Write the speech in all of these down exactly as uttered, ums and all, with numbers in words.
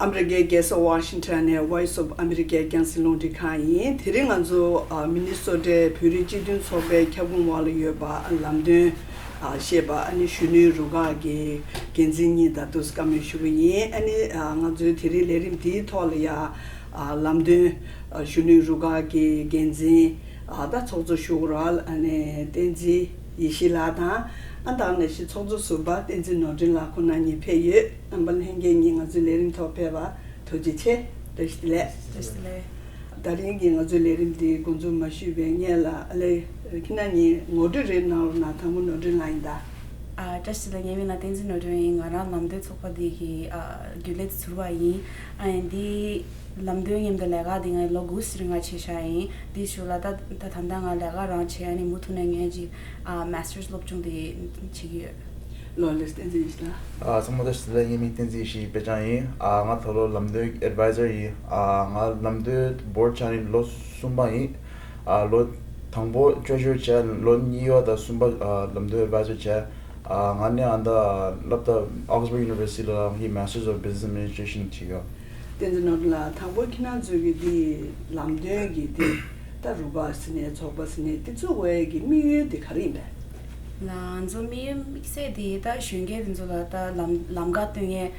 ཨ་མི་རི་ཀའི་རྒྱལ་ས་ཝ་ཤིང་ཊོན་ནས་Voice of America རྒྱང་སྲིང་རླུང་འཕྲིན་ཁང་ཡིན། དེ་རིང་ང་ཚོ་ཨ་མི་ནི་སོ་ཊའི་བོད་རིགས་སྤྱི་མཐུན་ཚོགས་པའི་ཁྱབ་ཁོངས་འོག་ལ་ཡོད་པ་ལམ་སྟོན་ཨ་བཤད་པ་ཨ་ནི་གཞོན་ནུའི་རུ་ཁག་གི་འགན་འཛིན་གཉིས་ད་དུང་བཀའ་མོལ་ཞུ་གི་ཡིན། ཨ་ནི་ཨ་ང་ཚོའི་དེ་རིང་ལས་རིམ་འདིའི་ཐོག་ལ་ཡ་ཨ་ལམ་སྟོན་ཨ་གཞོན་ནུའི་རུ་ཁག་གི་འགན་འཛིན་ཨ་ད་ཚོགས་གཙོ་ཞུ་གི་ར་ཨ་ནི་བསྟན་འཛིན་ཡེ་ཤེས་ལགས་དང་། ཨ་ད་ནང་བཞིན་ཚོགས་གཙོ་ཟུར་པ་བསྟན་འཛིན་ནོར་འཛིན་ལགས་ཁོང་རྣམ་གཉིས་ཕེབས་ཡོད། རྣམ་པ་ལྷན་རྒྱས་གཉིས་ང་ཚོའི་ལས་རིམ་ཐོག་ཕེབས་པ་ཐུགས་རྗེ་ཆེ། བཀྲ་ཤིས་བདེ་ལེགས། བཀྲ་ཤིས་བདེ་ལེགས། ད་རིང་གི་ང་ཚོའི་ལས་རིམ་འདི་འགོ་འཛུགས་མ་ཞུས་པའི་སྔོན་ལ་ཨ་ལེ་ཁྱེད་རྣམ་གཉིས་ངོ་སྤྲོད་རེ་གནང་རོགས་གནང་། དང་པོ་ནོར་འཛིན་ལགས་ཡིན་ད། ཨ་བཀྲ་ཤིས་བདེ་ལེགས། ངའི་མིང་ལ་བསྟན་འཛིན་ནོར་འཛིན་ཡིན། ང་རང་ལམ་སྟོན་ཚོགས་པ་འདི་གི་ཨ་རྒྱུན་ལས་ཟུར་པ་ཡིན། ཨ་ཡིན་འདི་ལམ་སྟོན་མཉམ་དུ་ལས་ཀ་འདི་ང་ལོ་དགུ་ཙམ་རིང་ང་བྱས་བཞག་ཡིན། འདི་ཞུ་ལ་ད་ད་ད་ལྟ་ང་ལས་ཀ་རང་བྱས། ཨ་ནི་མུ་མཐུད་ནས་ངས་ཅིག་ཨ་མ་སི་ཊར་སི་སློབ་སྦྱོང་འདི་བྱེད་ཀྱི་ཡོད། ལོ་ལེགས། བསྟན་འཛིན་ཡེ་ཤེས་ལགས། ཨ་ཚང་མ་བཀྲ་ཤིས་བདེ་ལེགས། ངའི་མིང་བསྟན་འཛིན་ཡེ་ཤེས་དཔེ་ཆ་ཡིན། ཨ་ང་ད་ལོ་ལམ་སྟོན་ཨེཌ་ཝའི་ཛར་ཡིན། ཨ་ང་ལམ་སྟོན་བྷོར་ཌི་བྱས་ནས་ལོ་གསུམ་པ་ཡིན། ཨ་ལོ་དང་པོ་ཊྲེ་ཞུ་རར་བྱས། ལོ་གཉིས་པ་དང་གསུམ་པ་ཨ་ལམ་སྟོན་ཨེཌ་ཝའི་ཛར་བྱས། ཨ་ང་ནི་ཨ་ད་སློབ་གྲྭ་Augsburg University ལ་ངའི་Masters of Business Administration བྱེད་ཀྱི་ཡོད། བསྟན་འཛིན་ནོར་འཛིན་ལགས། དང་པོ་ཁྱེད་རང་ཚོའི་གི་འདི་ལམ་སྟོན་གི་འདི་ད་རུ་ཁག་ཟེར་ནས་ཚོགས་པ་ཟེར་ནས་འདི་བཙུགས་པའི་གི་དམིགས་ཡུལ་འདི་ག་རེ་ཡིན་པས། ང་ཚོ་དམིགས་ཡུལ་དམིགས་བསལ་འདི་ད་གཞོན་སྐྱེས་འདི་ཚོ་ལ་ད་ལམ་ལམ་ཁ་སྟོན་མཁན་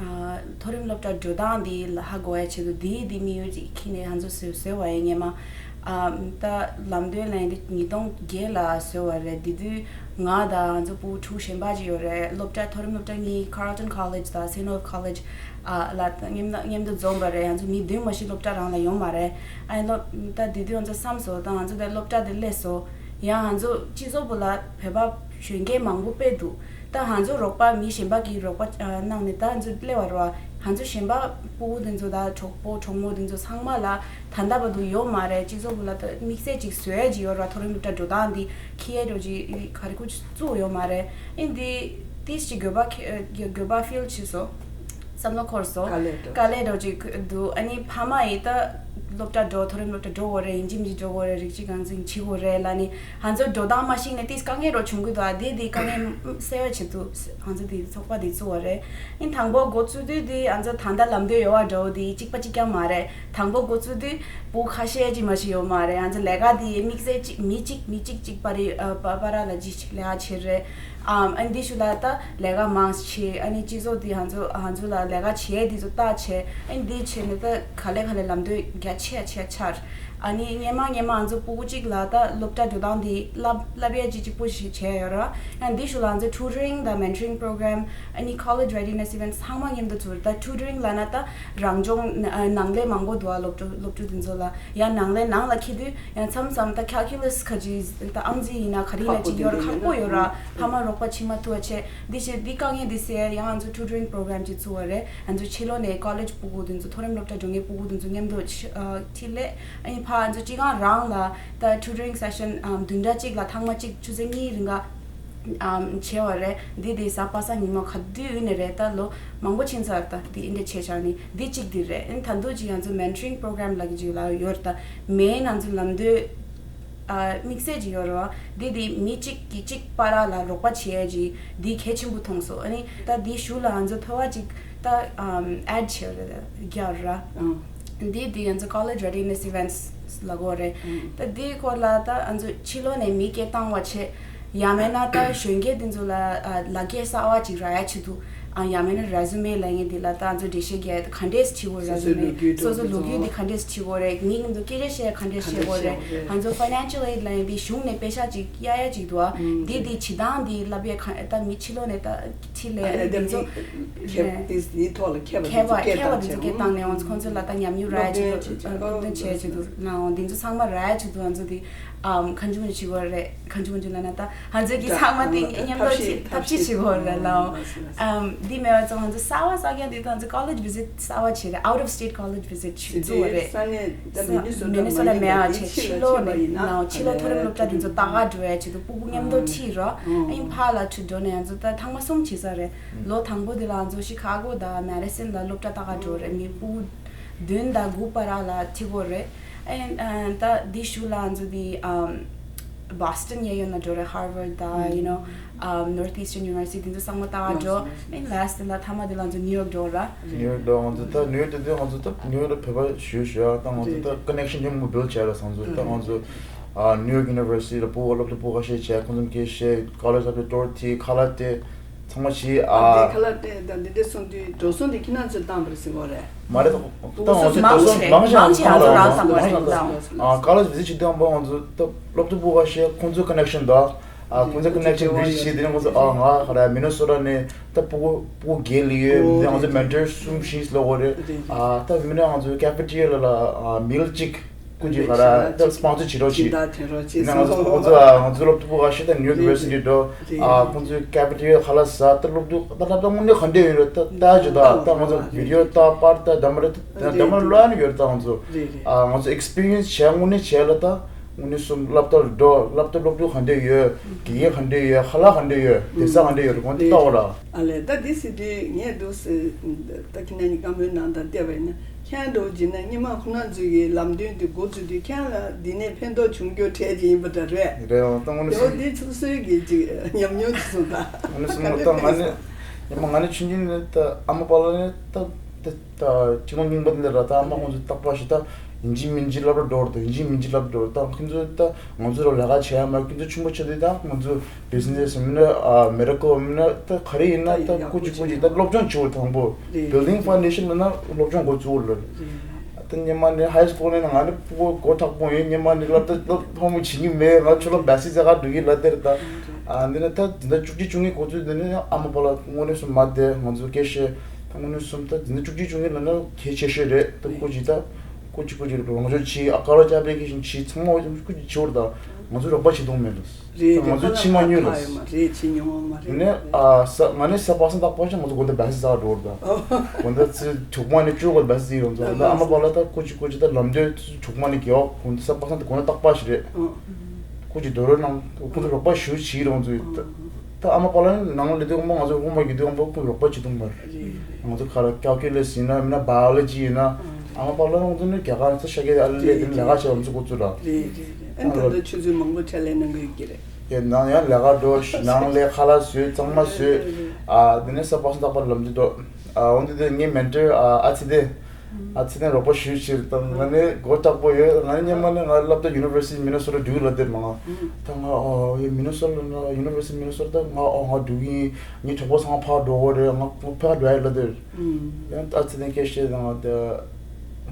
ཨ་མཐོ་རིམ་སློབ་གྲྭ་འགྲོ་སྟངས་འདི་ལ་ཧ་གོ་ཡ་ཆེད་དུ་འདི་འདི་དམིགས་ཡུལ་ཅིག་འཁྱེར་ནས་ང་ཚོ་བཟོས་བཟོས་པ་ཡིན། སྔོན་མ་ཨ་ད་ལམ་སྟོན་ལ་ཡིན་འདི་ཉིས་སྟོང་བརྒྱད་ལ་བཟོས་པ་རེད། དེ་དུས་ང་དང་ང་ཚོ་ཕྲུ་གུ་ཕྲུ་གུ་གཞན་པ་ཅིག་ཡོད་རེད། སློབ་གྲྭ་མཐོ་རིམ་སློབ་གྲྭ་གཉིས། Carleton College དང་Saint Olaf College ཨ་ལ་མཉམ་དུ་མཉམ་དུ་འཛོམས་པ་རེད། ང་ཚོ་མི་བདུན་མ་གཏོགས་སློབ་གྲྭ་རང་ལ་ཡོད་མ་རེད། ཨ་ནི་སློབ་ད་དེ་དུས་ང་ཚོ་བསམ་སོང་། ད་ང་ཚོ་དེ་སློབ་གྲྭ་དེ་སླེབས་སོང་། ཡང་ང་ཚོ་སྤྱི་ཚོགས་བུ་ལ་བོད་པ་གཞོན་སྐྱེས་མང་པོ་དཔེ་འདུག་ད་ང་ཚོ་རོགས་པ་མི་གཞན་པ་གིས་རོགས་པ་ཨ་གནང་ནས་ད་ང་ཚོ་སླེབས་པ་རེད་བ། ང་ཚོ་གཞན་པ་ཕྲུ་གུ་དེ་ཚོ་ད་གྲོགས་པོ་གྲོགས་མོ་དེ་ཚོ་ཚང་མ་ལ་ད་ལྟ་བར་དུ་ཡོད་མ་རེད། སྤྱི་ཚོགས་བུ་ལ་ད་དམིགས་བསལ་ཅིག་བཟོས་ཅིག་ཡོད་རེད་བ། མཐོ་རིམ་སློབ་གྲྭ་འགྲོ་སྟངས་འདི་འཁྱེར་འགྲོ་ཅིག་ག་རེ་ཁུ་བཙུགས་ཡོད་མ་རེད། ཨིན་འདི་ཏིས་ཅིག་དགོས་པ་ཁེ་དགོས་པ་ཕིལ་བྱས་སོང་། བསམ་བློ་འཁོར་སོང་། དཀའ་ལས་འགྲོ། དཀའ་ལས་འགྲོ་ཅིག་འདུག་ཨ་ནི་ཕ་མ་ཡིས་ད་སློབ་གྲྭ་འགྲོ། མཐོ་རིམ་སློབ་གྲྭ་འགྲོ་དགོས་རེད། ཡིན་གཅིག་མིན་གཅིག་འགྲོ་དགོས་རེད། རིགས་གཅིག་གང་ཚིག་བྱེད་དགོས་རེད་ལབ་ནི་ང་ཚོ་འགྲོ་སྟངས་མ་ཤེས་ནས་ཏིས་དཀའ་ངལ་རོ་བྱུང་གི་འདུག་ཨ་དེ་དེ་དཀའ་ངལ་སེལ་བའི་ཆེད་དུ་ང་ཚོ་དེ་ཚོགས་པ་དེ་བཙུགས་པ་རེད། ཨིན་དང་པོ་འགོ་བཙུགས་དུས་དེ་ང་ཚོ་ད་ལྟ་ལམ་སྟོན་ཡོད་པ་འདྲ་བོ་དེ་གཅིག་པ་གཅིག་རྐྱང་མ་རེད། དང་པོ་འགོ་བཙུགས་དུས་ཕྲུ་གུ་ཁ་ཤས་ཅིག་མ་ཞིག་ཡོད་མ་རེད། ང་ཚོ་ལས་ཀ་དེ་དམིགས་བསལ་གཅིག་མི་གཅིག་མི་གཅིག་གཅིག་པ་རེད། ཨ་པ་པ་ར་ལ་ཅིག་ལས་ཀ་བྱེད་རེད། ཨམ་ཨ་ནི་འདི་ཞུ་ལ་ད་ལས་ཀ་མང་ཆེ་ཨ་ནི་སྤྱི་ཚོགས་འདི་ང་ཚོ་ང་ཚོ་ལ་ལས་ཀ་བྱེད་འདི་ཚོ་ལྟ་བྱེད། ཨ་ནི་འདི་བྱེད་ནས་ད་ག་ལེ་ག་ལེ་ལམ་སྟོན་རྒྱ་ཆེ་ཆེ་ཆར། ཨ་ནི་སྔོན་མ་སྔོན་མ་ང་ཚོ་ཕྲུ་གུ་གཅིག་ལ་ད་སློབ་གྲྭ་འགྲོ་སྟངས་འདི་བསླབ་བསླབ་ཡས་ཅིག་གཅིག་པོ་ཞིག་བྱས་ཡོད་ར། ཨ་ནི་འདི་ཞུ་ལ་ང་ཚོ་tutoring དང་mentoring program ཨ་ནི་college readiness events ཚང་མ་མཉམ་དུ་ཚུར། ད་tutoring ལབ་ན་ད་རང་སྦྱོང་ནང་ལས་མང་པོ་འདུག་ཨ་སློབ་ཕྲུག་སློབ་ཕྲུག་འདི་ཚོ་ལ་ཡང་ནང་ལས་ནང་ལ་འཁྱེར་དུས། ཡང་མཚམས་མཚམས་ད་calculus ཁ་ཅིག་ད་ཨང་རྩིས་ཡིན་ན་ག་རེ་ཡིན་ན་ཅིག་ཡོད་ར་ཁག་པོ་ཡོད་ར། ཕ་མ་རོགས་པ་བྱེད་མ་ཐུབ་པ་བྱས། འདི་བྱས་འདི་དཀའ་ངལ་འདི་སེལ་ཡང་ང་ཚོ་tutoring program ཅིག་བཙུགས་པ་རེད། ང་ཚོ་ཕྱི་ལོགས་ནས་college ཕྲུ་གུ་དེ་ཚོ་མཐོ་རིམ་སློབ་གྲྭ་འགྲོ་མཁན་ཕྲུ་གུ་དེ་ཚོ་མཉམ་དུ་ཕྱི་ཨ་ཕྱི་ལས་ཨ་ནི་ཕ་ང་ཚོ་སྤྱི་ཁང་རང་ལ་ད་tutoring session ཨམ་བདུན་ཕྲག་གཅིག་ལ་ཐེངས་མ་གཅིག་ཆུ་ཚོད་གཉིས་རིང་ག་ཨམ་བྱས་པ་རེད། འདི་དེ་གཟའ་པ་སངས་ཉི་མ་ག་དུས་ཡིན་ནའི་རེད། ད་ལོ་མང་པོ་ཕྱིན་ཚར། ད་འདི་ཨིན་འདྲ་བྱས་བཞག་ནི་འདི་གཅིག་འདི་རེད། ཨ་ནི་ད་དུང་གཅིག་ང་ཚོ་mentoring program ལབ་ཀྱི་ཅིག་ལ་ཡོད་རེད། ད་main ང་ཚོ་ལམ་སྟོན་ཨ་དམིགས་བསལ་ཅིག་ཡོད་རེད་བ། འདི་དེ་མི་གཅིག་གིས་གཅིག་བར་ལ་རོགས་པ་བྱེད་ཡས་ཅིག་འདི་གལ་ཆེན་པོ་མཐོང་སོང་། ཨ་ནི་ད་འདི་གཞུག་ལ་ང་ཚོ་ཕལ་བ་ཅིག་ད་ཨམ་add བྱས་རེད། རྒྱག་ར། འདི་འདི་ང་ཚོ་college readiness events ལབ་དགོས་རེད། ད་འདིའི་སྐོར་ལ་ད་ང་ཚོ་ཕྱི་ལོགས་ནས་མི་སྐད་བཏང་བ་བྱས། ཡང་མིན་ན་ད་གཞོན་སྐྱེས་འདི་ཚོ་ལ་ཨ་ལག་སྐྱེས་གསར་བ་ཅིག་རག་ཡ་ཆེད་དུ། ཨ་ཡང་མིན་ན་resume ལབ་མཁན་འདི་ལ་ད་ང་ཚོ་འགྲེལ་བཤད་རྒྱག་ག་འདྲས་བྱེད་དགོས། resume སོ་སོའི་ལོ་རྒྱུས་དེ་ཚོ་སོ་སོའི་ལོ་རྒྱུས་འདི་ག་འདྲས་བྱེད་དགོས་རེད། མི་འདི་ཚོ་སྐད་ཆ་བཤད་ག་འདྲས་བཤད་དགོས་རེད། ང་ཚོ་financial aid ལབ་མཁན་འདི་གཞུང་ནས་པེ་ཤ་ཅིག་གཡར་ཡ་ཅིག་འདུག་ཨ། འདི་འདི་བྱེད་སྟངས་འདི་ལབ་ཡ་ག་ད་མི་ཕྱི་ལོགས་ནས་ད་ཕྱི་ལས་ཨ་ནི་འདི་ཚོ་མཁས་པ་འདི་ཚོ་ལ་མཁས་པ་འདི་ཚོ་སྐད་བཏང་བྱས། ཁོང་ཚོ་ལ་ད་ཉམས་མྱོང་རག་ཡ་ཅིག་འདུག་སློབ་སྟོན་བྱས་ཅིག་འདུག་ནའང་འདི་ཚོ་ཚང་མ་རག་ཡ་ཅིག་འདུག་ང་ཚོ་འདི་ཨམ་གང་བྱུང་བྱེད་དགོས་རེད། གང་བྱུང་བྱེད་ལབ་ན་ད་ང་ཚོ་གི་ཚང་མ་དེ་མཉམ་དུ་ཐབས་ཤེས་ཐབས་ཤེས་བྱེད་དགོས་རེད་ལའོ། ཨམ་འདི་མེད་པ་ཚོ་ང་ཚོ་གསར་བ་གསར་རྐྱང་འདི་ད་ང་ཚོ་college visit གསར་བ་བྱས་རེད། out of state college visit བྱེད་འདུག་རེད། Minnesota མེད་པ་བྱས་ཕྱི་ལོགས་ནས་ནའང་ཕྱི་ལོགས་མཐོ་རིམ་སློབ་གྲྭ་དེ་ཚོ་ལྟ་ག་འགྲོ་ཡ་ཆེད་དུ་ཕྲུ་གུ་མཉམ་དུ་ཁྲིད་རོགས། ཨིན་ཕ་ལ་ཁྲིད་འགྲོ་ནས་ང་ཚོ་ད་ཐེངས་མ་གསུམ་བྱས་ས་རེད། ལོ་དང་པོ་དེ་ལ་ང་ཚོ་ཤི་ཁ་གོ་དང་Madison ལ་སློབ་གྲྭ་ལྟ་ག་འགྲོ་རེད། མི་ཕྲུ་གུ་བདུན་དང་དགུ་བར་ལ་ཁྲིད་དགོས་རེད། ཨེ་ཨ་ད་འདི་ཞུ་ལ་ང་ཚོ་འདི་ཨམ་ Boston ཡ་ཡོད་ན་འགྲོ་རེད། Harvard དང་you know um, Northeastern University དེ་ཚོ་ཚང་མ་ལྟ་ག་འགྲོ། ཨེ་last དེ་ལ་མཐའ་མ་དེ་ལ་ང་ཚོ New York འགྲོ་ར། New York འགྲོ། ང་ཚོ་ད་New York དེ་དུས་ང་ཚོ་ད་New York ལ་བོད་པ་ཞུ་ཞུ་ཡ། ད་ང་ཚོ་ད་connection ཉུང་མོ་build བྱས་ར། ང་ཚོ་ད་ང་ཚོ་New York University ལ་སྤུ་གུ་སློབ་གྲྭ་སྤུ་གུ་ཁ་ཤས་བྱས། ཁོང་ཚོ་སྐད་བཤད། College of the Dorothy ཁ་ལག་སྟེར། ཚང་མ་བྱས། ཨ་དེ་ཨ་ཁ་ལག་སྟེར་དང་དེ་འདྲ་སོང་དུས་འགྲོ་སོང་དེ་ཁྱེད་རང་ཚོས་བཏང་བ་རེད་ཟེར་གོ་རེད། མ་རེད། ད་ང་ཚོ་འགྲོ་སོང་མང་ཆེ་མང་ཆེ་ང་ཚོ་རང་བཏང་བ་རེད། ཨ་College visit བྱེད་དུས་ཙམ་པ་ང་ཚོ་ད་སློབ་ཕྲུག་སྤུ་གུ་ཁ་ཤས་ཁོང་ཚོའི་connection དང་། ཨ་ཁོང་ཚོའི་connection visit བྱས། དེ་ནས་ཁོང་ཚོ་ཨ་ང་ག་རེ་Minnesota ནས་ད་སྤུ་གུ་སྤུ་གུ་བརྒྱད་སླེབས་ཡོད། དེ་ང་ཚོ་mentor གསུམ་བཞི་སླེབས་ཡོད་རེད། ཨ་ད་མི་ནས་ང་ཚོའི་cafeteria ལ་ལ་ཨ་meal གཅིག་སྐུ་མཁྱེན་ག་རེ་ད་sponsor བྱེད་རོགས་བྱེད། ཡིན་ན་ང་ཚོ་ཁོང་ཚོ་ཨ་ང་ཚོ་སློབ་ཕྲུག་སྤུ་གུ་ཁ་ཤས་ད་New York University འགྲོ། ཨ་ཁོང་ཚོའི་cafeteria ཁ་ལག་ཟ། ད་སློབ་ཕྲུག་ད་སློབ་གྲྭ་དངོས་གནས་ག་འདྲ་ཡོད་རེད། ད་ལྟ་རྒྱུ་ད་ད་ང་ཚོ་video ལྟ། པར་ལྟ། འདྲ་མ་རེད། འདྲ་མ་རེད། ལོ་ཡ་ནི་ཡོད་རེད། ད་ང་ཚོ་ཨ་ང་ཚོ་experience བྱས། དངོས་གནས་བྱས་ལ་ད་དངོས་གནས་སུ་སློབ་གྲྭར་འགྲོ། སློབ་གྲྭ་སློབ་ཕྲུག་ག་འདྲ་ཡོད། དགེ་རྒན་ག་འདྲ་ཡོད། ཁ་ལག་ག་འདྲ་ཡོད། བསྡད་ས་ག་འདྲ་ཡོད་རེད། ཁོང་ཚོ་ལྟ་འོ་ར། ཨ་ལས། ད་འདི་ཟེར་དུས་ངས་འདུག་སེ་ད་ཁྱེད་རྣམ་གཉིས་བཀའ་མོལ་གནང་དང་བལྟས་པ་ཡིན་ན། ཁྱེད་འགྲོ་བྱས་ན་སྔོན་མ་ཁོང་རྣམ་ཚོ་གི་ལམ་སྟོན་དེ་འགོ་བཙུགས་དུས་ཁྱེད་ལ་འདི་ནས་ཕན་ཐོགས་བྱུང་རྒྱུ་གྲས་ཅིག་ཡིན་པ་འདྲ་རེད། རེད་འོང་། ད་དངོས་གནས་དེ་འོ་སོང་། འདི་ཚོ་སོའི་གི་ཅིག་ཉམས་མྱོང་ཅིག་གསུངས་དང་། དངོས་གནས་སོང་། ད་ང་ནི་ཉི་མ་ང་ནི་ཆུང་ཆུང་ནས་ད་ཨ་མ་པ་ལགས་ནས་ད་ད་ད་ཁྱི་ནོར་རྙིང་པ་འདི་ར། ད་ཨ་མ་ཁོང་ཚོ་རྟག་པར་ཞིག་ད་ཡིན་གཅིག་མིན་གཅིག་སློབ་གྲྭ་འགྲོ་བར་འདུག་ཡིན་གཅིག་མིན་གཅིག་སློབ་གྲྭ་འགྲོ་བར་འདུག་ད་ཁྱེད་ཚོ་ད་ང་ཚོ་ར་ལས་ཀ་བྱེད་ཡ་མ། ཁྱེད་ཚོ་ཆུང་པོ་ཆགས་དུས་ད་ང་ཚོ་business མིན་ན་ཨ་medical མིན་ན་ད་ག་རེ་ཡིན་ན་ད་སྐུ་མཁྱེན་སྐུ་མཁྱེན་ད་སློབ་སྦྱོང་བྱེད་དགོས། དང་པོ་building foundation ལ་ན་སློབ་སྦྱོང་འགོ་བཙུགས་ལ། ད་སྔོན་མ་ནས་high school ནས་ང་ནི་སྤུ་གུ་མགོ་མཁྲེགས་པོ་ཡིན། སྔོན་མ་ནས་སློབ་གྲྭ་སློབ་ཕོ་མོ་བྱེད་ཀྱི་མེད། ང་ཆུ་ལོག་བེ་སི་ཟེར་ག་འགྲོ་གི་ལ་དེར་ད། ཨ་འདི་ནས་ད་འདི་འདྲ་བཅུ་གཅིག་བཅུ་གཉིས་འགོ་ཚུགས། འདི་ནས་ཨ་མ་པ་ལགས་དངོས་གནས་སུ་མ་བསྡད། ང་ཚོ་སྐད་བཤད། ད་དངོས་གནས་སུ་ད་འདི་འདྲ་བཅུ་གཅིག་བཅུ་གཉིས་ལ་ན་གལ་ཆེ་ཤོས་རེད། ད་སྐུ་མཁྱེན་ད་སྐུ་མཁྱེན་སྐུ་མཁྱེན་རོགས་སྐྱོར་བྱེད། ཨ་ཀ་ར་ཅ་པེ་ཀེ་ཤིན་བྱེད། ཚང་མ་སྐུ་མཁྱེན་བྱེད་འོར། ད་ང་ཚོ་རོགས་པ་བྱེད་དུང་མེད་ལ། རེད། ད་ང་ཚོ་རེད། ཕྱི་མ་ཉོས་ལ། ཡོད་མ་རེད། ཕྱི་ཉོ་མ་རེད། ནས་ཨ་ས་ང་ནས་ས་པ་སང་ཏག་པ་ཞིག་ང་ཚོ་དགོན་སྡེ་བེ་སི་ཟ་འགྲོ་བར་ད། དགོན་སྡེ་ཚེ་དྲུག་མ་ནས་བཅུ་གོ་བེ་སི་ཟིག་ཡོང་ཚོ། ད་ཨ་མ་པ་ལགས་ད་སྐུ་མཁྱེན་སྐུ་མཁྱེན་ད་ལམ་སྟོན་དྲུག་མ་ནས་རྒྱག་དགོན་སྡེ་ས་པ་སང་ད་དགོན་སྡེ་ཏག་པ་ཞིག་རེད། སྐུ་མཁྱེན་རྡོ་རོལ་ནང་ཁོང་ཚོ་རོགས་པ་ཞུ་བྱེད་རོགས་ཚོ། ད་ཨ་མ་པ་ལགས་ནང་ལས་དུས་ཁོང་མ་ང་ཚོ་ཁོང་མ་གི་དུས་ཁོང་པ་ཁོང་རོགས་པ་བྱེད་དུང་མ་རེད། ང་ཚོ་ག་རེ་calculus ཡིན་ན་མིན་ན་biology ཡིན་ན་ཨ་མ་པ་ལགས་ཁོང་ཚོ་ནི་རྒྱ་གར་ཚོ་ཤ་སྐད་ཨ་ལེ་དེ་ནི་ལས་ཀ་བྱེད་ལམ་ཚོ་འགོ་བཙུགས་ལ། རེད་རེད་རེད། ཨ་ད་ལྟ་ཆུ་ཚོད་མང་པོ་ཕྱག་ལས་གནང་གི་ཡོད་ཀྱི་རེད། ཡ་ནང་ཡང་ལས་ཀ་འགྲོ། ནང་ལས་ཁ་ལག་བཟོས། གཙང་མ་བཟོས། ཨ་དེ་ནས་ས་པ་སང་ཏག་པ་ལམ་དུ་འགྲོ། ཨ་འོན་ཏེ་དེ་ངའི་མེན་ཊར་ཨ་ཨ་ཚེ་བརྟན། ཨ་ཚེ་བརྟན་རོགས་པ་ཞུ་ཕྱིར་དང་། ང་ནི་མགོ་སྐྲག་པོ་ཡོད། ང་ནི་སྔོན་མ་ནས་ང་སློབ་གྲྭ་University Minnesota འགྲོ་གི་ལབ་དེར་མ་ང་ད་ང་ཨོ་ཡ་Minnesota ལ་ན་University Minnesota ད་ང་ཨོ་ང་འགྲོ་གི་ཡིན། ངའི་གྲོགས་པོ་ཚང་མ་ཕར་འགྲོ་གི་རེད། ང་ཕར་འགྲོ་ཡ་ལབ་དེར། ཡང་ཨ་ཚེ་བརྟན་སྐད་བཤད་དང་ད་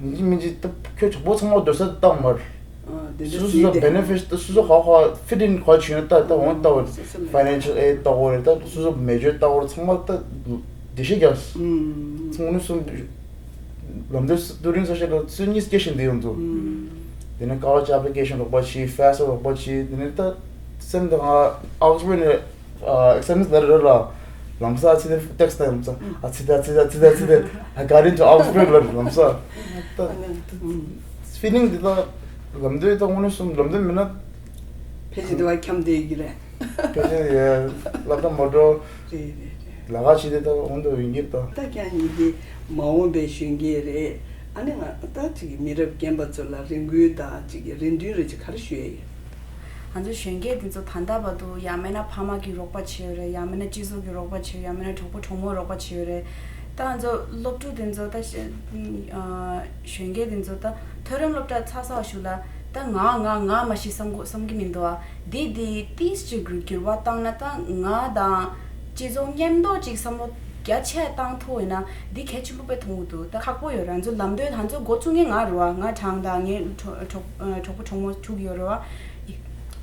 ཡིན་གཅིག་མིན་གཅིག་ད་ཁྱོད་གྲོགས་པོ་ཚང་མ་སྡོད་ས་བཏང་མར། དེ་འདྲ་སོ་སོ་ཟེར་ད་benefits ད་སོ་སོ་ཧ་ཧ་fit in ག་བྱུང་ན་ད་ད་འོང་ལྟ་བར་financial aid ལྟ་བར་ད་སོ་སོ་major ལྟ་བར་ཚང་མ་ད་བདེ་ཤེས་རྒྱག་ཚང་མ་ནི་སོ་ལམ་སྟོན་ཏུ་རིང་ས་ཤེས་ལ་ཚོད་གཉིས་སྐྱེ་བཞིན་དེ་ཡོང་ཚོ། དེ་ནས་ཀ་བ་ཅག་application རོགས་པ་བྱེད། FAFSA རོགས་པ་བྱེད། དེ་ནས་ད་སེམས་ད་ང་Oxford ནས་acceptance letter རེད་ལ། ལམ་སང་ཨ་ཚེ་བརྟན་text ད་ཡོང་ཚོ། ཨ་ཚེ་བརྟན་ཨ་ཚེ་བརྟན་ཨ་ཚེ་བརྟན། I got into Oxford ལ་ལམ་སང་ད། feeling འདི་ལ་ལམ་སྟོན་ད་དངོས་གནས་སུ་ལམ་སྟོན་མིན་ན། ཕལ་ཆེར་དེ་བ་འཁྱམས་བསྡད་ཀྱི་རེད། ཕལ་ཆེར་ཡ་སློབ་གྲྭ་མ་འགྲོ། རེད་རེད་རེད། ལས་ཀ་བྱེད་དེ་ད་འོང་དུ་ཡོང་གི་ད། ད་ཀྱང་ཡིན་གྱི་མ་འོངས་པའི་གཞོན་སྐྱེས་རེད། ཨ་ནི་ང་ད་ཅིག་མི་རབས་རྒན་པ་ཚོ་ལ་རེ་སྐུལ་དང་ཅིག་རེ་འདུན་རེ་ཅིག་ག་རེ་ཞུ་ཡ་ཡོད། ང་ཚོ་གཞོན་སྐྱེས་འདི་ཚོ་ད་ལྟ་བར་དུ་ཡང་མིན་ན་ཕ་མ་གི་རོགས་པ་བྱེད་ཡོད་རེད། ཡང་མིན་ན་སྤྱི་ཚོགས་ཀྱི་རོགས་པ་བྱེད། ཡང་མིན་ན་གྲོགས་པོ་གྲོགས་མོ་རོགས་པ་བྱེད་ཡོད་རེད། ད་ང་ཚོ་སློབ་ཕྲུག་འདི་ཚོ་ད་གཞོན་སྐྱེས་འདི་ཚོ་ད་མཐོ་རིམ་སློབ་གྲྭ་ཚར་ཚར་ཞུ་ལ་ད་ང་ང་ང་མ་ཤི་བསམ་གོ་བསམ་གི་མི་འདུག་ཨ། འདི་འདི་ཏིས་ཅིག་འགྱུར་བ་བཏང་ན་ད་ང་དང་སྤྱི་ཚོགས་མཉམ་དུ་ཅིག་བསམ་བློ་རྒྱ་ཆེ་བཏང་ཐུབ་ཡོད་ན་འདི་གལ་ཆེན་པོ་དཔེ་མཐོང་གི་འདུག་ད་ཁག་པོ་ཡོད་ར། ང་ཚོ་ལམ་སྟོན་ང་ཚོ་འགོ་ཚུགས་མཁན་ང་རེད་བ། ང་གྲངས་དང་ངའི་གྲོགས་གྲོགས་གྲོགས་པོ་གྲོགས་མོ་ཚུགས་ཡོད་རེད་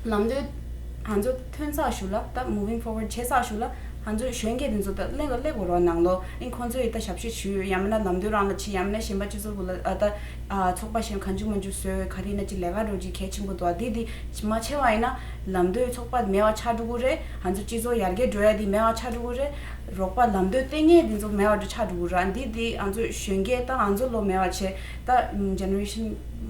བ། ལམ་སྟོན་ང་ཚོ་ཐོན་ཚར་ཞུ་ལ་ད་moving forward བྱས་ཚར་ཞུ་ལ་ང་ཚོ་གཞོན་སྐྱེས་དེ་ཚོ་ད་གླེང་ག་གླེང་དགོས་རོགས་གནང་ལོ། ཨིན་ཁོང་ཚོ་ཡི་ད་ཞབས་ཞུ་ཞུ་ཡང་མིན་ན་ལམ་སྟོན་རང་ལ་བྱེད་ཡང་མིན་ན་གཞན་པ་སྤྱི་ཚོགས་བུ་ལ་ཨ་ད་ཨ་ཚོགས་པ་གཞན་གང་བྱུང་མང་བྱུང་བཟོས་ག་རེ་ཡིན་ན་ཅི་ལས་ཀ་འགྲོ་ཅིག་གལ་ཆེན་པོ་འདུག་ཨ་དེ་དེ་མ་བྱས་པ་ཡིན་ན་ལམ་སྟོན་ཚོགས་པ་མེད་པ་ཆགས་འགྲོ་གི་རེད། ང་ཚོ་སྤྱི་ཚོགས་ཡར་རྒྱས་འགྲོ་ཡ་དེ་མེད་པ་ཆགས་འགྲོ་གི་རེད། རོགས་པ་ལམ་སྟོན་སྟེར་མཁན་དེ་ཚོ་མེད་པ་འགྲོ་ཆགས་འགྲོ་གི་རེད། ཨ་འདི་དེ་ང་ཚོ་གཞོན་སྐྱེས་ད་ང་ཚོ་ལོ་མེད་པ་བྱས་ད་generation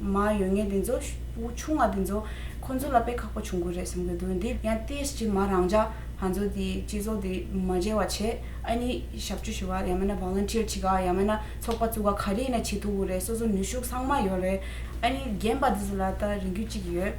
མ་ཡོད་མཁན་དེ་ཚོ་ཕྲུ་གུ་ཆུང་བ་དེ་ཚོ་ཁོང་ཚོ་ལ་དཔེ་ཁག་པོ་བྱུང་གི་རེད་བསམ་གི་འདུག་འདི་ཡང་ཏིས་ཅིག་མ་རང་འཇགས་ང་ཚོ་དེ་སྤྱི་ཚོགས་དེ་མ་བརྗེ་བ་བྱས་ཨ་ནི་ཞབས་ཞུ་ཞུ་བ་ཡང་མིན་ན་volunteer བྱེད་ག་ཡང་མིན་ན་ཚོགས་པ་བཙུགས་ག་ག་རེ་ཡིན་ན་བྱེད་ཐུབ་གི་རེད། སོ་སོ་ནུས་ཤུགས་ཚང་མ་ཡོད་རེད། ཨ་ནི་རྒན་པ་དེ་ཚོ་ལ་ད་རེ་སྐུལ་གཅིག་ཡོད།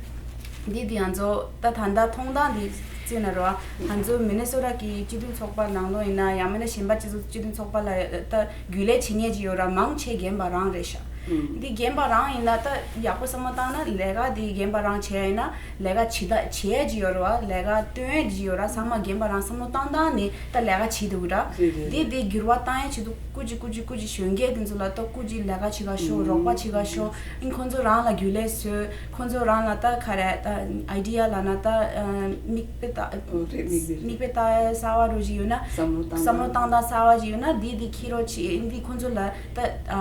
འདི་འདི་ང་ཚོ་ད་ད་ལྟ་མཐོང་སྟངས་འདི་བརྩིས་ན་རོ། ང་ཚོ་མི་ནི་སོ་ཊ་གི་སྤྱི་མཐུན་ཚོགས་པ་ནང་ལོགས་ཡིན་ན་ཡང་མིན་ན་གཞན་པ་སྤྱི་ཚོགས་སྤྱི་མཐུན་ཚོགས་པ་ལ་ད་རྒྱུན་ལས་བྱེད་མཁན་ཅིག་ཡོད་ར། མང་ཆེ་རྒན་པ་རང་རེད་ཤག་འདི་རྒན་པ་རང་ཡིན་ན་ད་ཡག་པོ་བསམ་བློ་བཏང་ན་ལས་ཀ་འདི་རྒན་པ་རང་བྱས་ཡིན་ན་ལས་ཀ་བྱེད་ད་བྱེད་ཡས་ཅིག་ཡོད་ར་བ། ལས་ཀ་སྟོན་ཡས་ཅིག་ཡོད་ར། ཚང་མ་རྒན་པ་རང་བསམ་བློ་བཏང་སྟངས་ནི་ད་ལས་ཀ་བྱེད་འདུག་ར། རེད་རེད་འདི་རེད། འདི་འགྱུར་བ་བཏང་ཡས་ཆེད་དུ་སྐུ་མཁྱེན་སྐུ་མཁྱེན་སྐུ་མཁྱེན་གཞོན་སྐྱེས་དེ་ཚོ་ལ་ད་སྐུ་མཁྱེན་ལས་ཀ་བྱེད་ག་ཤོག་རོགས་པ་བྱེད་ག་ཤོག་ཨིན་ཁོང་ཚོ་རང་ལ་རྒྱུན་ལས་བཟོས། ཁོང་ཚོ་རང་ལ་ད་ག་རེ་ད་ཨའི་ཌི་ཡ་ལབ་ན་ད་ཨ་མིག་དཔེ་ལྟ་ཨོ་རེད། མིག་དཔེ་རེད། མིག་དཔེ་ལྟ་གསར་བ་རོ་ཞིག་ཡོད་ན། བསམ་བློ་བཏང་བསམ་བློ་ན་བཏང་སྟངས་གསར་བ་ཞིག་ཡོད་ན་འདི་འདི་འཁྱེར་རོགས་བྱེད། འདི་ཁོང་ཚོ་ལ་ད་ཨ་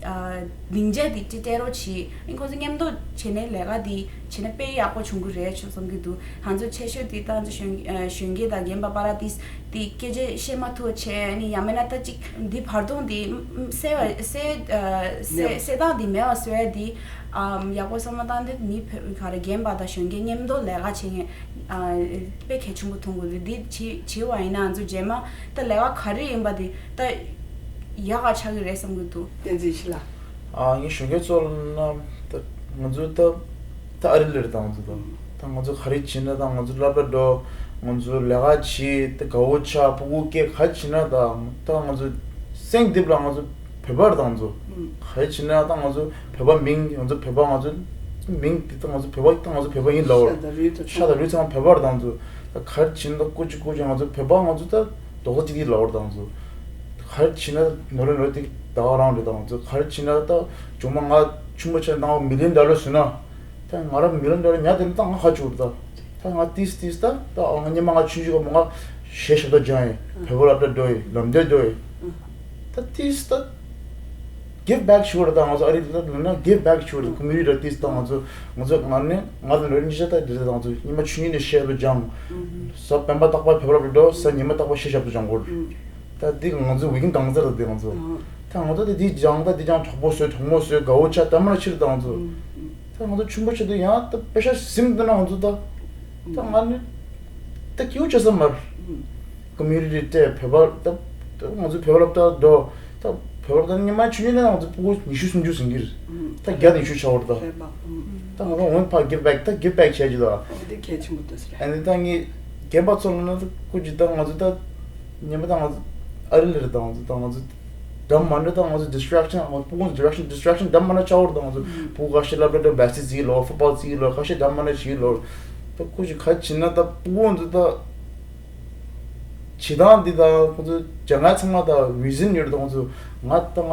ཨ་སྡིངས་ཆ་འདི་ཅིག་སྤྲད་རོགས་བྱེད། ཨིན་ཁོང་ཚོ་མཉམ་དུ་བྱས་ནས་ལས་ཀ་འདི་བྱས་ན་དཔེ་ཡག་པོ་བྱུང་གི་རེད་བསམ་གྱི་འདུག་ང་ཚོ་ཆེ་ཤོས་འདི་ད་ང་ཚོ་གཞོན་ཨ་གཞོན་སྐྱེས་དང་རྒན་པ་པ་ར་ཏིས་དེ་སྐད་ཆ་བཤད་མ་ཐུབ་བྱས་ནི་ཡང་མིན་ན་ད་ཅིག་འདི་བར་སྟོང་འདི་ཨམ་གསལ་བ་གསལ་ཨ་གསལ་མེད་པ། གསལ་སྟངས་འདི་མེད་པ་བཟོ་ཡ་འདི་ཨམ་ཡག་པོ་བསམ་བློ་བཏང་སྟེ་མི་བོད་ག་རེ་རྒན་པ་དང་གཞོན་སྐྱེས་མཉམ་དུ་ལས་ཀ་བྱེད་མཁན་ཨ་དཔེ་གལ་ཆེན་པོ་མཐོང་གི་འདུག་འདི་བྱེད་བྱེད་པ་ཡིན་ན་ང་ཚོ་རྗེས་མ་ད་ལས་ཀ་ག་རེ་ཡིན་པ་འདི་ད་ཡག་ག་ཆགས་ཀྱི་རེད་བསམ་གྱི་འདུག་བསྟན་འཛིན་ཡེ་ཤེས་ལགས། ཨ་ངས་གཞོན་སྐྱེས་ཚོ་ལ་ན་ད་ང་ཚོ་ད་ད་ཨ་རི་ལ་རེད་ད་ང་ཚོ་ད་ད་ང་ཚོ་ག་རེ་བྱེད་ན་ད་ང་ཚོ་སློབ་གྲྭ་འགྲོ། ང་ཚོ་ལས་ཀ་བྱེད། ད་དགའ་བོ་ཆགས། ཕྲུ་གུ་སྐྱེ། ག་རེ་བྱེད་ན་ད་ད་ང་ཚོ་སེམས་འདི་ལ་ང་ཚོ་བོད་པ་རེད་ད་ང་ཚོ། ག་རེ་བྱེད་ན་ད་ང་ཚོ་བོད་པ་མིང་ང་ཚོ་བོད་པ་ང་ཚོ་མིང་འདི་ད་ང་ཚོ་བོད་པ་ད་ང་ཚོ་བོད་པ་ཡིན་ལབ། ཤ་དང་རུས་ཚང་ཤ་དང་རུས་ཚང་བོད་པ་རེད་ད་ང་ཚོ། ད་ག་རེ་བྱེད་ན་ད་ཀོ་ཅི་ཀོ་ཅི་ང་ཚོ་བོད་པ་ང་ཚོ་ད་རྡོག་རྩ་གཅིག་སྒྲིལ་ལབ་པ་རེད་ད་ང་ཚོ། ག་རེ་བྱེད་ན་ནོར་རེ་ནོར་དེ་ད་ག་རང་རེད་ད་ང་ཚོ། ག་རེ་བྱེད་ན་ད་ཇོ་མོ་ང་ཆུང་མ་ཆེ་ན་ང་མི་ལི་ཡོན་ཌོ་ལར་བཟོས་ན། ད་ང་རང་མི་ལི་ཡོན་ཌོ་ལར་ཉར་དེ་ནི་ད་ང་ཁ་ཆུ་རེད་ད། ད་ང་ཏིས་ཏིས་ད་ད་ང་སྔོན་མ་ང་ཆུང་ཆུང་སྐབས་ང་གཞས་ཞབས་ཏོག་སྦྱང་ཡིན། བོད་པ་སློབ་གྲྭ་འགྲོ་ཡིན། ལམ་སྟོན་འགྲོ་ཡིན། ད་ཏིས་ད་give back ཞུ་བར་ད་ང་ཚོ་ཨ་རི་ལ་ན་give back ཞུ་བར་ད་ཀོ་མིའུ་ནི་ཊི་ཏིས་ད་ང་ཚོ་ང་ཚོ་ང་ནི་ང་ཚོ་ནོར་གཉིས་ཆ་ད་འདི་ད་ང་ཚོ་སྔོན་མ་ཆུང་ཆུང་ནས་གཞས་ཞབས་ཏོག་སྦྱང་། གཟའ་སྤེན་པ་རྟག་པར་བོད་པ་སློབ་གྲྭ་འགྲོ། གཟའ་ཉི་མ་རྟག་པར་གཞས་ཞབས་ཏོག་སྦྱང་དགོས། ད་འདི་ང་ཚོ་ཝི་ཀེན་གང་ཚར་ད་འདི་ང་ཚོ། ད་ང་ཚོ་ད་འདི་སྦྱང་ད་འདི་སྦྱང་གྲོགས་པོ་བཟོས་གྲོགས་མོ་བཟོས་དགའ་བོ་ཆགས་ད་མར་ཕྱིར་ད་ང་ཚོ། ད་ང་ཚོ་ཆུང་པོ་ཆེ་དུས་ཡང་ད་པེ་ཤ་ཟིན་འདུག་ན་ང་ཚོ་ད། ད་ང་ནི་ད་སྐྱིད་པོ་བྱེད་ས་མ་རེད། ཀོ་མིའུ་ནི་ཊི་སྤྲད། བོད་པ་ད་ད་ང་ཚོ་བོད་པ་སློབ་གྲྭ་འགྲོ། ད་བོད་པ་ད་སྔོན་མ་ཆུང་ཆུང་ནས་ང་ཚོ་ཕྲུ་གུ་ཉི་ཤུ་སུམ་ཅུ་ཟིན་གྱི་རེད། ད་བརྒྱ་དང་ཉི་ཤུ་ཆགས་པ་རེད་ད། ད་ང་ཚོ་འོན་ཕར་give back ད་give back བྱས་ཀྱི་ད། འདི་གལ་ཆེན་པོ་འདུག་ཟེར། ཨ་ནི་ད་ངས་རྒན་པ་ཚོ་ལ་ན་ད་སྐུ་མཁྱེན་ད་ང་ཚོ་ད་སྔོན་མ་ད་ང་ཚོ་ཨ་རི་ལ་རེད་ད། ང་ཚོ་ད་ང་ཚོ་འགྲམ་མ་འགྲོ་ད། ང་ཚོ་distraction ང་ཕྲུ་གུ་distraction distraction འགྲམ་མ་འགྲོ་ཆགས་པ་རེད་ད། ང་ཚོ་ཕྲུ་གུ་ཁ་ཤས་སློབ་གྲྭ་འགྲོ་བེ་སི་ཊི་བརྩི་གི་ལོ། ཕུཊ་བོལ་བརྩི་གི་ལོ། ཁ་ཤས་འགྲམ་མ་འགྲོ་བྱེད་ཀྱི་ལོ། ད་སྐུ་མཁྱེན་ག་བྱེད་ན་ད་ཕྲུ་གུ་ཚོ་ད། བྱེད་སྟངས་འདི་དང་ཁོང་ཚོ་སྦྱང་མཁན་ཚང་མ་དང་vision ཡོད་རེད་ད། ཁོང་ཚོ་ང་ད་ང་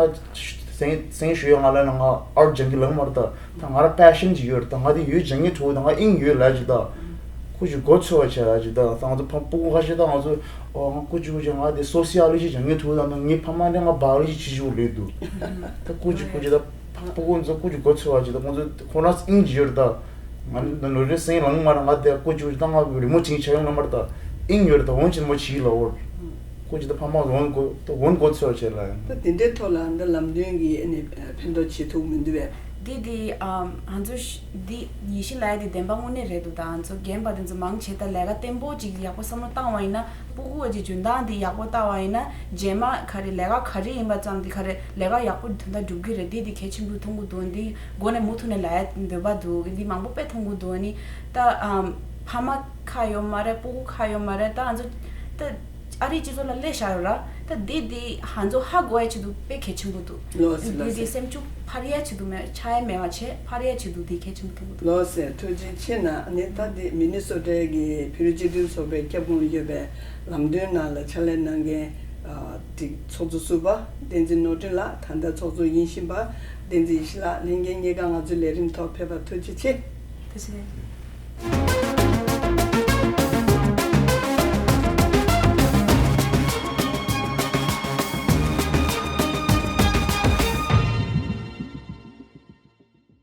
སེང་སེང་ཞུ་ཡོད། ང་ལ་ན་ང་ཨརཊ་སྦྱང་གི་ལངས་མ་རེད་ད། ད་ང་ར་པེ་ཤན་ཅིག་ཡོད་རེད་ད། ང་དེ་ཡོད་སྦྱང་གི་ཐུབ་ད། ང་དབྱིངས་ཡོད་ལབ་ཅིག་ད། ཁོ་ཅིག་མགོ་ཚོས་པ་བྱས་ལབ་ཅིག་ད། ད་ང་ཚོ་ཕ་ཕྲུ་གུ་ཁ་ཤས་ད་ང་ཚོ་ཨོ་ང་སྐུ་མཁྱེན་སྐུ་མཁྱེན་ང་དེ་སོ་སི་ཡོ་ལོ་ཇི་སྦྱང་གི་ཐུབ་ད། ང་ངའི་ཕ་མ་འདྲ་ང་བ་ཡོ་ལོ་ཇི་བྱེད་ཅིག་ལས་འདུག་ད་སྐུ་མཁྱེན་སྐུ་མཁྱེན་ད། ཕྲུ་གུ་ཚོ་སྐུ་མཁྱེན་མགོ་ཚོས་པ་ཅིག་ད། ཁོང་ཚོ་ཁོ་རང་དབྱིངས་ཅིག་ཡོད་རེད་ད། ང་ནི་ནོར་རེ་སེང་ལངས་མ་རེད། ང་དེ་ཀོ་ཅིག་ད་ང་རི་མོ་བྱེད་ཆ་ཡོང་ལ་མ་རེད་ད། ཨིན་ཡོད་རེད་ད། འོན་ཅིག་མོ་བྱིས་ལ་འོར། ཀོ་ཅིག་ད་ཕ་མ་འོན་གོ་ད་འོན་གོ་ཚོད་བྱས་ལ་ཡང་། ད་དེ་འདྲའི་ཐོག་ལ་འདི་ལམ་སྟོན་གྱི་ཨ་ནི་ཕན་ཐོགས་བྱེད་ཐུབ་མི་འདུག་བས། འདི་འདི་ཨམ་ང་ཚོ་ཤ་འདི་ཡེ་ཤེས་ལགས་འདི་བདེན་པ་དངོས་གནས་རེད་འདུག་ད་ང་ཚོ་རྒན་པ་འདི་ཚོ་མང་ཆེ་ད་ལས་ཀ་བརྟན་པོ་ཅིག་ཡག་པོ་བསམ་བློ་བཏང་བ་ཡིན་ན། ཕྲུ་གུ་འོ་ཅིག་འཇོན་ཐང་འདི་ཡག་པོ་བལྟ་བ་ཡིན་ན་རྗེས་མ་ག་རེ་ལས་ཀ་ག་རེ་ཡིན་པ་ཙམ་འདི་ག་རེ་ལས་ཀ་ཡག་པོ་དོན་དག་སྒྲུབ་ཀྱི་རེད། འདི་འདི་གལ་ཆེན་པོ་མཐོང་གི་འདུག་འདི་མགོ་ནས་མུ་མཐུད་ནས་ལབ་ཡ་འདོད་པ་འདུག་འདི་མང་པོ་དཔེ་མཐོང་གི་འདུག་ནི་ད་ཨམ་ཕ་མ་ཁག་ཡོད་མ་རེད། ཕྲུ་གུ་ཁག་ཡོད་མ་རེད། ད་ང་ཚོ་ད་ཨ་རིའི་སྤྱི་ཚོགས་ལ་སླེབས་བཞག་ཡོད་ར། ད་འདི་འདི་ང་ཚོ་ཧ་གོ་ཡ་ཆེད་དུ་དཔེ་གལ་ཆེན་པོ་འདུག་ལོ་སི་ལོ་འདི་འདི་སི་སེམས་ཤུགས་འཕར་ཡ་ཆེད་དུ་མེད་ཆག་ཡ་མེད་པ་བྱས་འཕར་ཡ་ཆེད་དུ་འདི་གལ་ཆེན་པོ་མཐོང་གི་འདུག་ལོ་སི་ཐུགས་རྗེ་ཆེ་གནང་། ཨ་ནི་ད་འདི་མི་ནི་སོ་ཊའི་གི་བོད་རིགས་སྤྱི་མཐུན་ཚོགས་པའི་ཁྱབ་ཁོངས་ཡོད་པའི་ལམ་སྟོན་ནང་ལ་ཕྱག་ལས་གནང་མཁན་ཨ་འདི་ཚོགས་གཙོ་ཟུར་པ་བསྟན་འཛིན་ནོར་འཁྲུལ་ལགས། ད་ལྟ་ཚོགས་གཙོ་ཡིན་བཞིན་པ་བསྟན་འཛིན་ཡེ་ཤེས་ལགས། ལྷན་རྒྱས་གཉིས་ཀ་ང་ཚོའི་ལས་རིམ་ཐོག་ཕེབས་པར་ཐུགས་རྗེ་ཆེ། ཐུགས་རྗེ་ཆེ།